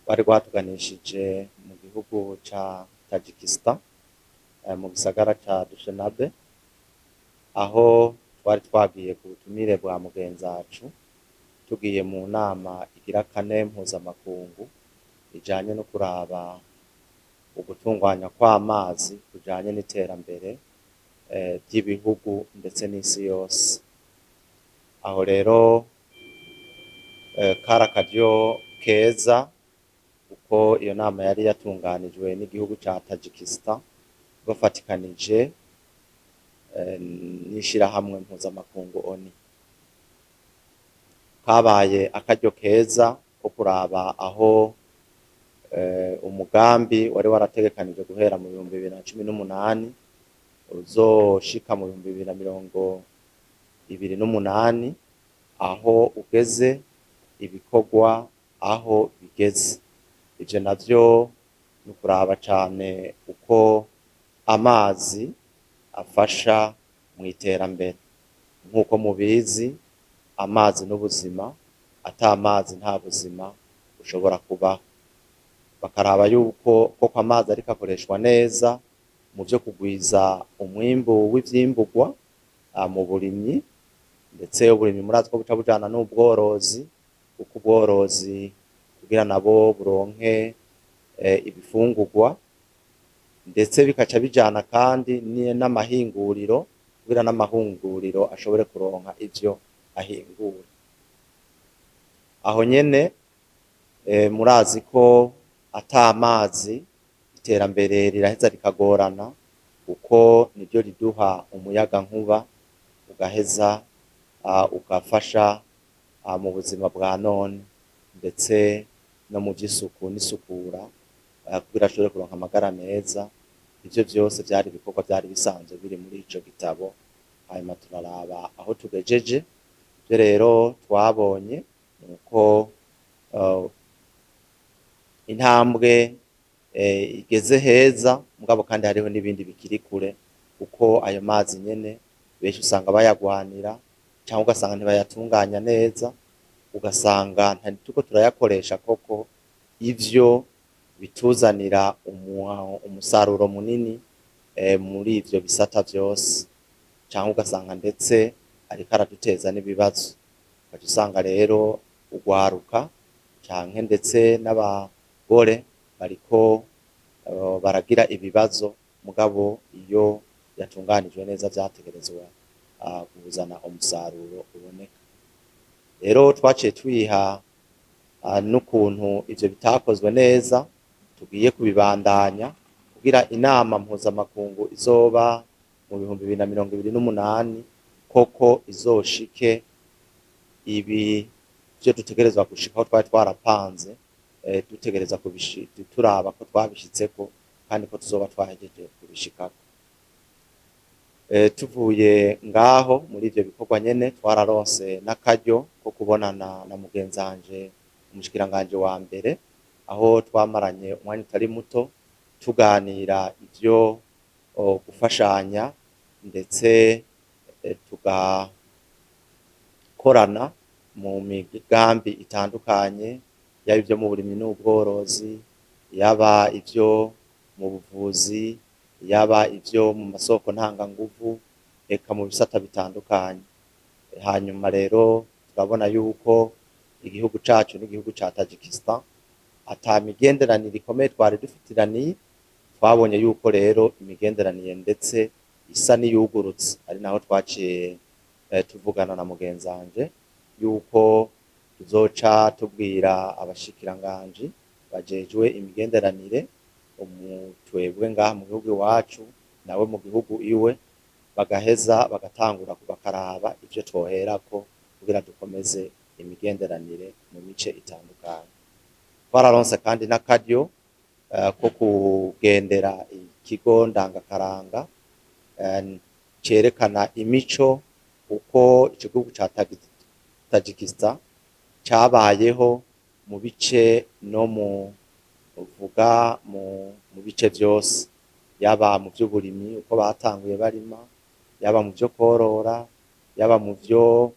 Rwari rwatuganishije mu gihugu ca Tajikistan, mu gisagara ca Dushanbe, aho twari twagiye ku butumire bwa mugenzacu, tugiye mu nama igira kane mpuzamakungu ijanye no kuraba ugutunganya kw'amazi kujanye n'iterambere ry'ibihugu ndetse n'isi yose. Aho rero kari akaryo keza, kuko iyo nama yari yatunganijwe n'igihugu ca Tajikistan bafatikanije n'ishirahamwe mpuzamakungu ONU. Kabaye akaryo keza ko kuraba aho umugambi wari warategekanijwe guhera mu 2018 uzoshika mu 2028, aho ugeze, ibikorwa aho bigeze. Ivyo navyo ni ukuraba cane uko amazi afasha mu iterambere. Nk'uko mubizi, amazi n'ubuzima, ata mazi nta buzima bushobora kubaho. Bakaraba yuko koko amazi ariko akoreshwa neza mu vyo kugwiza umwimbu w'ivyimbugwa mu burimyi, ndetse uburimyi murazi ko buca bujana n'ubworozi, kuko ubworozi kugira nabo buronke ibifungurwa, ndetse bikaca bijana kandi n'amahinguriro, kugira n'amahinguriro ashobore kuronka ivyo ahingura. Aho nyene murazi ko ata mazi iterambere riraheza rikagorana, kuko niryo riduha umuyagankuba ugaheza ugafasha mu buzima bwa none, ndetse no mu vy'isuku n'isukura, kugira ashobore kuronka amagara meza. Ivyo vyose vyari ibikorwa vyari bisanzwe biri muri ico gitabo. Hanyuma turaraba aho tugejeje. Ivyo rero twabonye nuko intambwe igeze heza, mugabo kandi hariho n'ibindi bikiri kure, kuko ayo mazi nyene benshi usanga bayagwanira, cyangwa ugasanga ntibayatunganya neza, ugasanga nturiko turayakoresha koko ivyo bituzanira umusaruro munini muri ivyo bisata vyose, cyangwa ugasanga ndetse ariko araduteza n'ibibazo. Ugaca usanga rero ugwaruka canke ndetse n'abagore bariko baragira ibibazo, mugabo iyo yatunganijwe neza vyategerezwa kuzana umusaruro uboneka. Rero twaciye twiha n'ukuntu ivyo bitakozwe neza tugiye kubibandanya, kugira inama mpuzamakungu izoba mu 2028 koko izoshike ibi vyo dutegerezwa gushikaho twari twarapanze, dutegereza turaba ko twabishitseko kandi ko tuzoba twahejeje kubishikako. Tuvuye ngaho muri ivyo bikorwa nyene, twararonse n'akaryo ko kubonana na mugenzanje umushikiranganje wa mbere, aho twamaranye umwanya utari muto tuganira ivyo gufashanya, ndetse tugakorana mu migambi itandukanye, yaba ivyo mu burimyi n'ubworozi, yaba ivyo mu buvuzi, yaba ivyo mu masoko ntanganguvu, eka mu bisata bitandukanye. Hanyuma rero turabona yuko igihugu cacu n'igihugu ca Tajikistan ata migenderanire ikomeye twari dufitiraniye. Twabonye yuko rero imigenderanire ndetse isa n'iyugurutse, ari naho twaciye tuvugana na mugenzanje yuko tuzoca tubwira abashikiranganji bajejwe imigenderanire, twebwe ngaha mu gihugu iwacu, nawe mu gihugu iwe, bagaheza bagatangura bakaraba ivyo twoherako kugira dukomeze imigenderanire mu mice itandukanye. Twararonse kandi n'akaryo ko kugendera ikigo ndangakaranga cerekana imico, uko ico gihugu ca Tajikistan cabayeho mu bice no mu uvuga mu bice vyose, yaba mu vy'uburimyi uko batanguye barima, yaba mu vyo korora, yaba mu vyo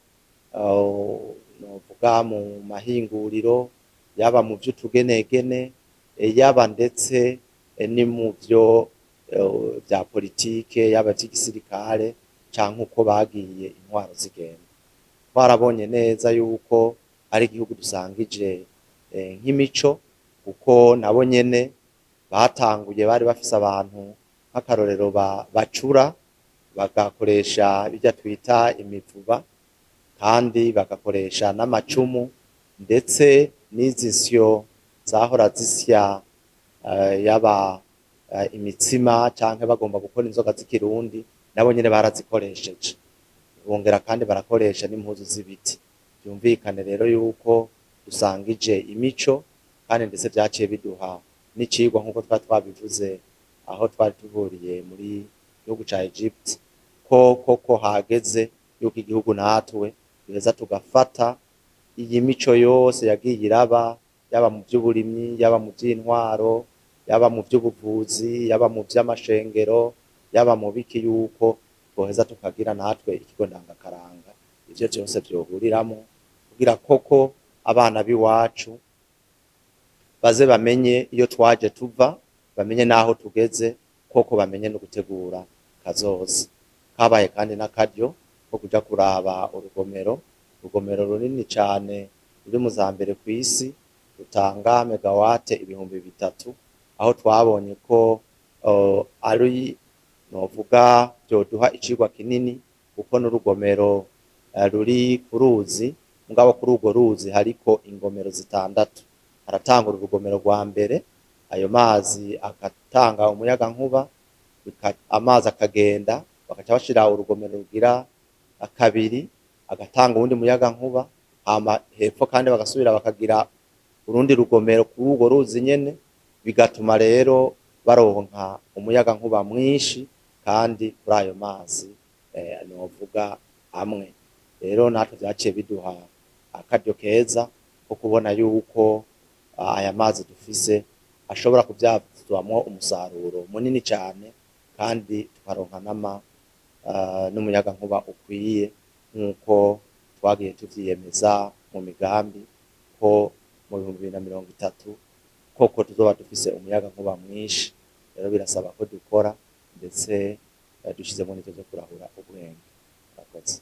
novuga mu mahinguriro. yaba mu vy'utugenegene, yaba ndetse ni mu vyo vya politike, yaba vy'igisirikare canke uko bagiye intwaro zigenda. Twarabonye neza yuko ari igihugu dusangije nk'imico, kuko nabo nyene batanguye bari bafise abantu nk'akarorero bacura, bagakoresha ibyo twita imivuba, kandi bagakoresha n'amacumu, ndetse n'izi nsyo zahora zisya yaba imitsima canke bagomba gukora inzoga z'ikirundi, nabo nyene barazikoresheje. Bongera kandi barakoresha n'impuzu z'ibiti. Byumvikane rero yuko dusangije imico, kandi ndetse vyaciye biduha n'icigwa nk'uko twari twabivuze aho twari tuvuriye muri gihugu ca Egypt, ko koko hageze yuko igihugu natwe duheza tugafata iyi mico yose yagiye iraba, yaba mu by'uburimyi, yaba mu by'intwaro, yaba mu by'ubuvuzi, yaba mu by'amashengero, yaba mu biki, yuko twoheza tukagira natwe ikigo ndangakaranga ivyo vyose vyohuriramo, kugira koko abana b'iwacu baze bamenye iyo twaje tuva, bamenye n'aho tugeze, koko bamenye no gutegura kazoza. Kabaye kandi n'akaryo ko kuja kuraba urugomero, urugomero runini cane ruri mu za mbere kw'isi, rutanga megawate 3000, aho twabonye ko ari novuga vyoduha icigwa kinini, kuko n'urugomero ruri ku ruzi, mugabo kuri urwo ruzi hariko ingomero zitandatu. Haratangura urugomero rwa mbere, ayo mazi agatanga umuyagankuba, amazi akagenda, bagaca bashira urugomero rugira kabiri, agatanga uwundi muyagankuba, hama hepfo kandi bagasubira bakagira urundi rugomero kuri urwo ruzi nyene, bigatuma rero baronka umuyagankuba mwinshi kandi kuri ayo mazi novuga amwe. Rero natwe vyaciye biduha akaryo keza ko kubona yuko aya mazi dufise ashobora kuvyazwamwo umusaruro munini cane, kandi tukaronka n'umuyagankuba ukwiye, nk'uko twagiye tuvyiyemeza mu migambi ko mu 2030 koko tuzoba dufise umuyagankuba mwinshi. Rero birasaba ko dukora, ndetse dushizemo n'ivyo vyo kurahura ubwenge. Murakoze.